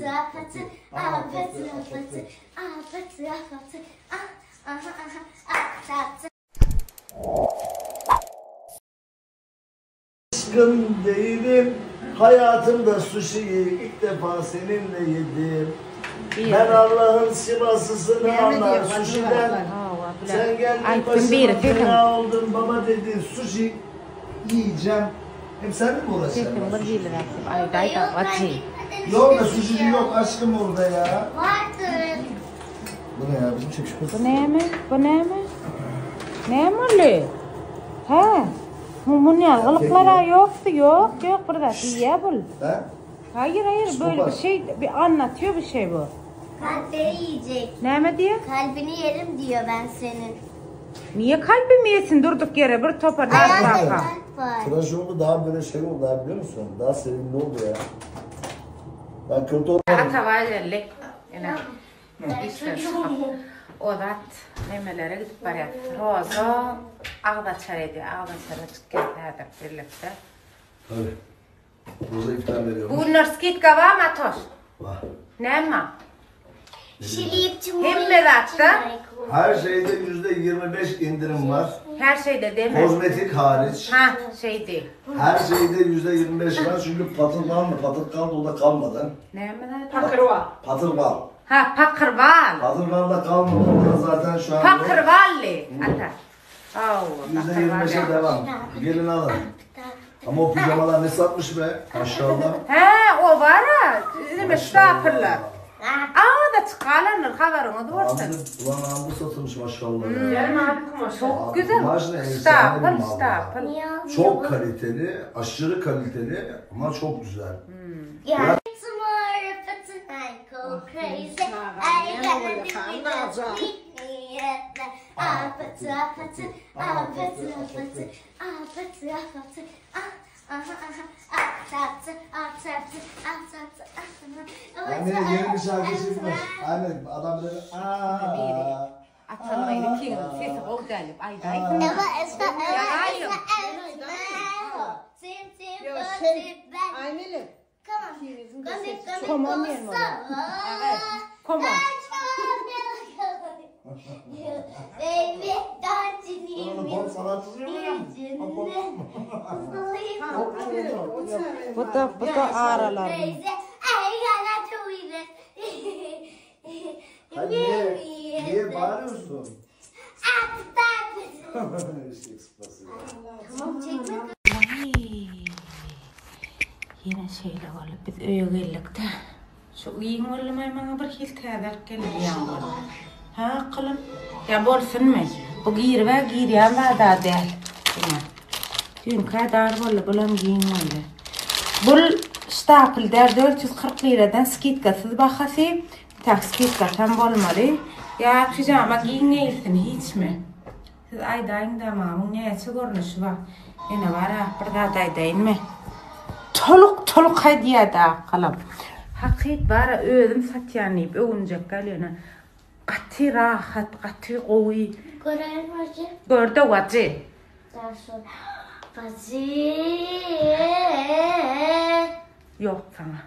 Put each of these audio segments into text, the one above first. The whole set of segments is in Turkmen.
P, A, P, T, A, P, T, A, P, T, A, P, T, A, P, T, A, aha, aha, A, T, A, T. Aşkın değilim Hayatımda sushi'yi ilk defa seninle yedim Ben Allah'ın Sivaslısını anlar sushi'den Sen geldin başıma bela oldun baba dedin sushi yiyeceğim Hep sen mi uğraşacaksın? Yok da sushici yok aşkım orada ya. Vardır. Bu ne ya bizim çekişmez. Bu näme? Bu näme? Näme boldy? Hä? Mun ýaly ýokdy, ýok, ýok bir zat diýýär bul. He? Hayır hayır böyle bir şey bir anlatıyor bir şey bu. Kalpleri yiyecek. Näme diýär? Kalbini yerim diyor ben senin. Niye kalbimi yesin durduk yere bir topar Ayağında baka. kalp var. Tıraş oldu daha böyle şey oldu abi biliyor musun? Daha sevimli oldu ya. Ben kötü olmadım. Ataba geldik. Ene. İşte o zat nemelere gidip barýar. Roza agdaçar edýär. Agdaçara çykýar häzir birlikde. Tabii. Roza iftar veriyorum. Bunlar skidka var mı Atoş? Var. Näme? Şilip Hemme zatda. Her şeyde %25 indirim var. Her şeyde değil mi? Kozmetik hariç. Ha şey değil. Her şeyde %25 var çünkü patıl var mı? Patıl kaldı o da kalmadı. Näme? Pakırva. Patıl var. Ha pakırval. Patıl var da kalmadı. O da zaten şu an yok. Pakırvalli. Ata. Au, %25'e devam. Gelin alın. Ama o pijamalar ne satmış be? Maşallah. He o var ha. Demek stapırlar. Aa da çıkalanır haberiniz olsun. Aldı, ulan aldı satılmış maşallah. ya. Benim abi kumaş. Çok Abi, güzel. kumaş ne? Efsane bir Stapıl mal ya. stapıl. Çok kaliteli, aşırı kaliteli ama çok güzel. Yeah. Tomorrow, but tonight go crazy. I gotta do it. A, P, T, A, P, T, A, P, T, A, P, T, A, P, T, A, P, T, A, aha, aha, A, T, T, A, T, T, A, T, T, A, T, Anne yeni bir şarkı çıkmış. Anne adam dedi aaa. Atalım ikiňiz sesi gowy gelip aýdaý. Eva, Esra, Eva, Hayır. Esra, Eva. Tim, tim, Yo, go, şey, tim, ben. Ayneli. Come on. Come, come, Come on go, diyelim so. ona. Come on. Baby, don't you need Onu me? pop sanatçısı Bu da bu da aralar. Crazy. I gotta do it. Hayır niye, niye bağırıyorsun? Eşek sıpası ya. Tamam çekme. Ýene şeýle boldy. Biz öýe geldik-de. Şu giň boldy maňa bir hil täzelik geldi ýaň boldy. Ha, kylym. Ýa bolsunmy? Bu girbe girýän bada däl. Ine. Düýnkä dar boldy, bulam giň boldy. Bul stapl der 440 liradan skidkasyz bahasy. Tak skidkasam bolmaly. Ýa pijama giň geýilsin hiçmi? Siz aýdaýyň da maňa näçe görnüşi bar. Ene bar ha, bir zat aýdaýynmy? Toluk toluk aýdýar da kalam. Hakyt bara özüm satýan diýip öwünjek galýana. Gaty rahat, gaty gowy. Görelim hacı. Görde wajy. Daha sonra. Bacı. Ýok sana.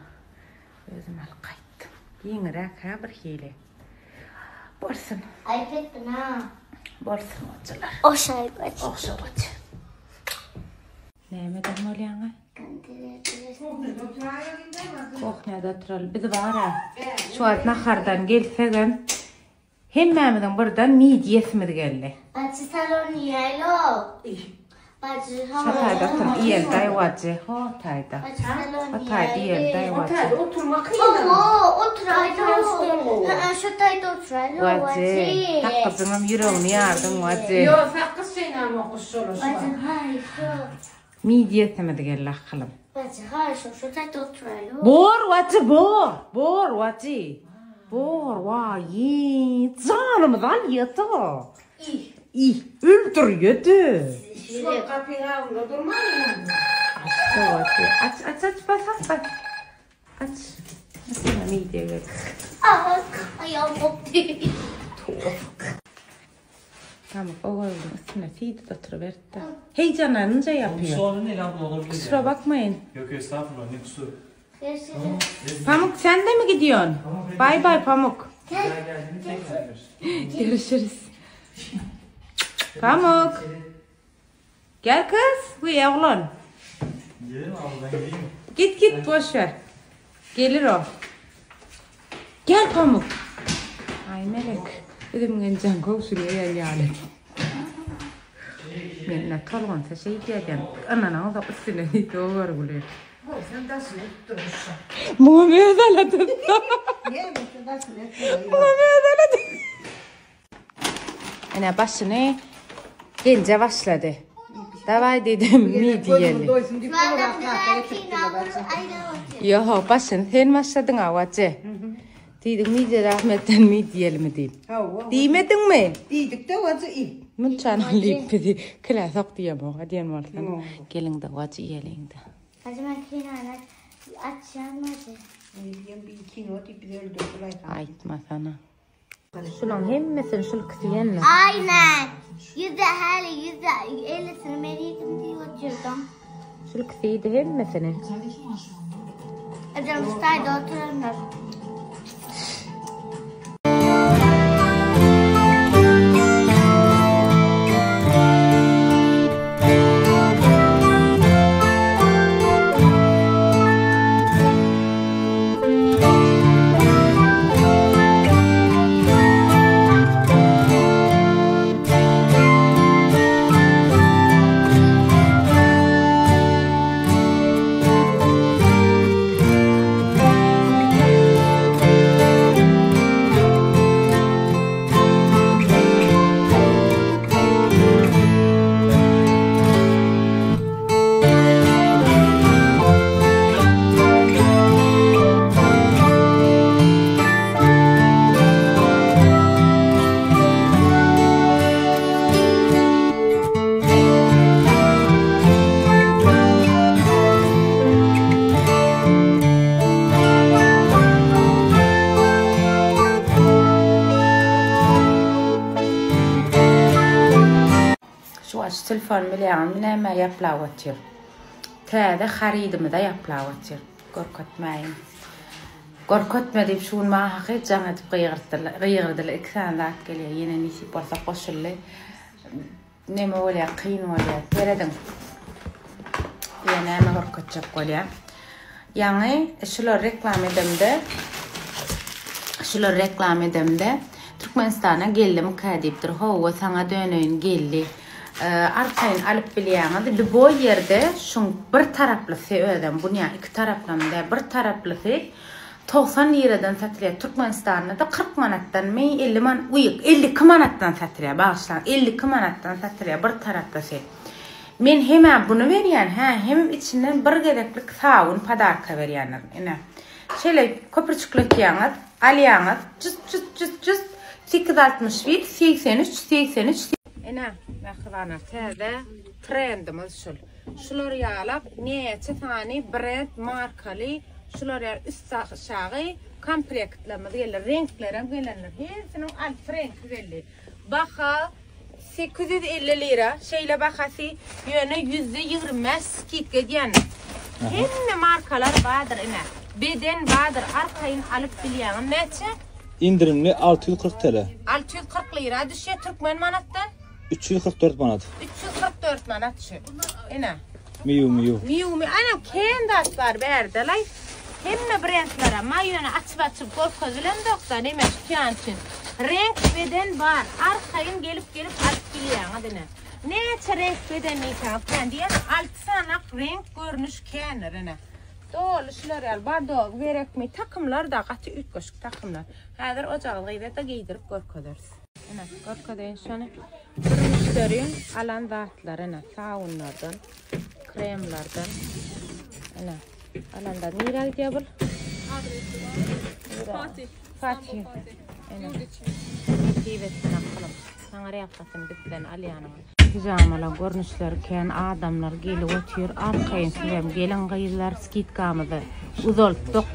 Özüm alyp gaýtdym. Giňiräk ha bir hili. Bolsun, Ayıp ettin ha. bolsun wajylar. O şey bacı. Ogşa wajy. Näme edem bolýaňa? Kohnada oturaly. Biz bara şu wagt nahardan gelsegem hemmämiziň birden midýesimiz geldi. Bacı salon yiyelim. Bacı Şatayda oturup iýeli daý wajy. Ho taýda. Bacı salon O taýda iýeli daý wajy. Otel oturmak Oo, oturaydı. Ha, şu tayda oturaydı. Wajy. Takkyjyňam ýüregini ýardyň wajy. Yo sakız şeyle mi kuşulur? Bacı hayır şu. Midýesimiz geldi akylym. Bacı hayır şu. Şu tayda oturaydı. Bor wajy bor. Bor wajy. Bor waý. Janymyz al ýety. İh, öldür ýedi. Şu kapının ağzında durma mı? Aç aç aç aç bas aç bas. Aç. Aç midye geldi. Ah, ayağım koptu. Tamam o koydum üstüne siydi oturuverdi. Heyecanlanınca yapıyor. Sorun değil abla olabilir Kusura yani. bakmayın. Yok estağfurullah ne kusuru. Görüşürüz. Pamuk sen de mi gidiyorsun? Bay bay Pamuk. Görüşürüz. Pamuk. Gel kız. Bu oğlan. Gelir mi abla ben gideyim mi? Git git boş ver. Gelir o. Gel Pamuk. Ay Melek. Dedim geleceğim komşuya gel yani. Men tolgunsa şey diýýän. Anana da üstüne diýdi o görgüli. Sen daşyny edip durmuşsun. Muňa öz aladym. Niye sen daşyny edip Muňa öz aladym. Ene başyny gence başlady. Davay dedim mi diýeli. Doysun deyip Şu adam olarak güzel getirdiler kino bacı. Yo başyny sen başladyň awaçy. Diýdim mi rahmetten mi diýeli mi diýip. Hawa. Diýmediňmi? Diýdik de bacı iyi. Munçan lip bizi kila sok diýem oňa diýen bolsan. Geliň de waçy ýeliň de. Hacı ben kinonu açacağım hadi. Diýen bir kino deyip bizi öldürdüler. Aýtma sana. Şulaň hemmesini şul kisiýenmi? Aynen. Yüzde her %50'sini ben yedim diye oturdum. Şul kisiýdi hemmesini. Hocam stayda oturanlar. Şu aç telefon bilýän näme ýaplap otyr. Täze harydymyza ýaplap otyr. Gorkutmaýyn. Gorkutma diýip şu gün maňa hakyt jaň edip gygyrdylar. Gygyrdylar. Iki sany zat gelýär. Ýene nesip bolsa goşuldy. Neme bolýar, kyn bolýar. Serediň. Ýa näme gorkutjak bolýar. Ýaňy şular reklam edemde şular reklam edemde Türkmenistana geldimkä diýipdir. Hawa, saňa döneýin geldi. Arkaýyn alyp bilýäňiz. Lüboý ýerde şuň bir taraplysy özem, bu ýa iki taraplamy dä, bir taraplysy 90 liradan satylýar. Türkmenistanda da 40 manatdan mi 50 man, uý, 52 manatdan satylýar. Bagyşlaň, 52 manatdan satylýar bir taraplysy. Men hemä bunu berýän, hä, hemem içinden bir gezeklik sabun podarka berýänler. Ine. Şeýle köpürçükletýäňiz, alýaňyz, cüz cüz cüz cüz 861 83 83 Ine, mähribanlar, täze trendimiz şul. Şular ýalak näçe sany brend markaly şular ýa üst aşagy komplektlerimiz geldi. Reňklerem gelenler. Hersiniň alt reňki belli. Baha 850 lira. Şeýle bahasy ýöne %25 skidka diýen. Hemme markalar bardyr ine. Beden bardyr. Arkaýyn alyp bilýäň. Näçe? İndirimli 640 TL. 640 lira düşýär Türkmen manatdan. 344 manat. 344 manat şu. Ine. Miu miu. Miu miu. Ana kendat bar bärde lay. Hemme brendlere maýony açyp açyp görkezilen dokda neme tutýan üçin. Renk beden bar. Arkaýyn gelip gelip alyp bilýäň ine. Näçe renk beden diýseň, kän diýen 6 sanak renk görnüş kändir ine. Doly şular ýaly bar gerekmi? Takymlar da gaty üýtgeşik takymlar. Häzir ojagy gyýda geýdirip görkezeris. Ine, görkezeýin şony. Bir müşderiň alan zatlary ine, sabunlardan, kremlerden. Ine, alanda nirä gidýär bul? Fatih. Fatih. Ine. Nesip etsin akylym. Saňa ýakasyn bizden alýanyň. Pijamalar görnüşleri kän adamlar gelip otyr. Arkaýyn sizem gelin gyzlar skidkamyzy uzaltdyk.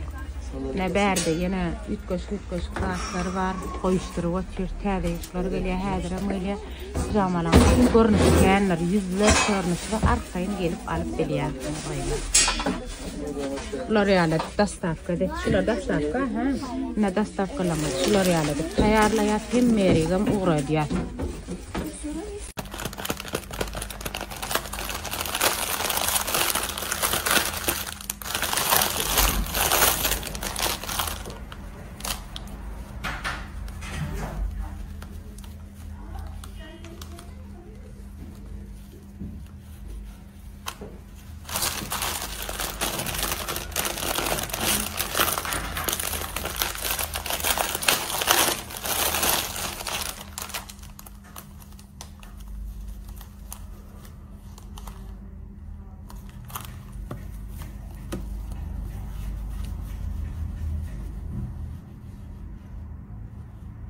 Ne bärde ýene üýtgeşik üýtgeşik zatlar bar. Goýuşdyryp otyr. Täze ýükler gelýär, häzirem gelýär. Pijamalar görnüşi kändir, ýüzler görnüşi bar. Arkaýyn gelip alyp bilýärsiňiz gyzlar. Bular ýaly edip dostawka edip, şular dostawka, hä? Ine dostawkalarymyzy şular ýaly edip taýýarlaýas, hemme ýerigem ugradýas.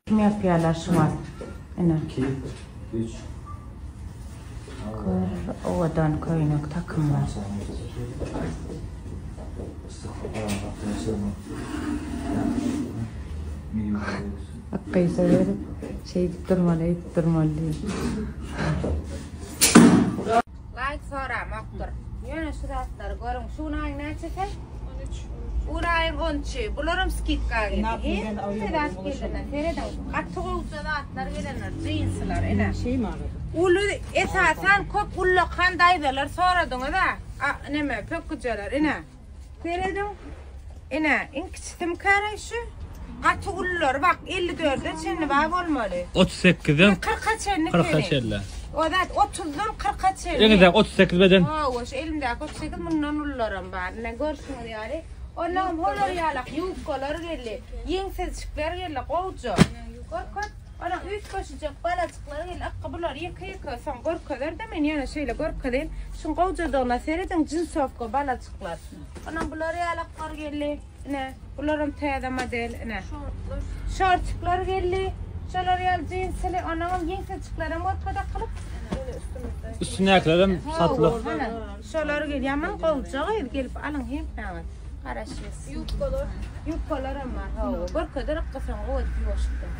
Kim ýapýarlar şu wagt? Ine. 2 3 Kör owadan köýnek takymlar. Akgyza berip, şeýdip durmaly, eýdip durmaly diýip. Laýk soramakdyr. Ýöne şu zatlary görüň. Şu gün aýyň näçesi? 13. Bu aýyň 13-i. Bularam skidka geldi. Hemme zat gelenler. Serediň. Gaty gowja zatlar gelenler. Jinsiler ine. Uly esasan köp ullakan daýzalar soradyňyz-a. Neme, pökgüjeler ine. Serediň. Ine, iň kiçisimkäre şu. Gaty ululary bak, 54-e çenli bar bolmaly. 38-den 40-a çenli. 40-a çenli. O zat 30-dan 40-a çenli. Eliňizdäki 38 beden. Hawa, şu elimdäki 38 mundan ulularam bar. Ine görşüňiz ýaly. Ondan holar ýalak ýubkalar geldi. Ýeňsizjikler geldi, gowja. Görkez. Onuň üýtgeşijek balajyklary geldi. Ykgy bular ýeke-ýeke soň görkezer-de men ýöne şeýle görkezeýin. Şuň gowjadygyna serediň, jinsowka balajyklar. Onam bular ýalaklar geldi. Ine, bularam täze model, ine. Şortlar. Şortçyklar geldi. Şolar ýaly jinsili, onam ýeňsejiklerem görkez akylyp. Üstündäkilerem satlyk. Hana, şolar geldi. Ýaman gowja gyz, gelip alyň hemmäňiz. Garaşýas. Ýubkalar. Ýubkalaram bar, hawa. Görkezer ykgy soň gowy edip ýuwaşykdan.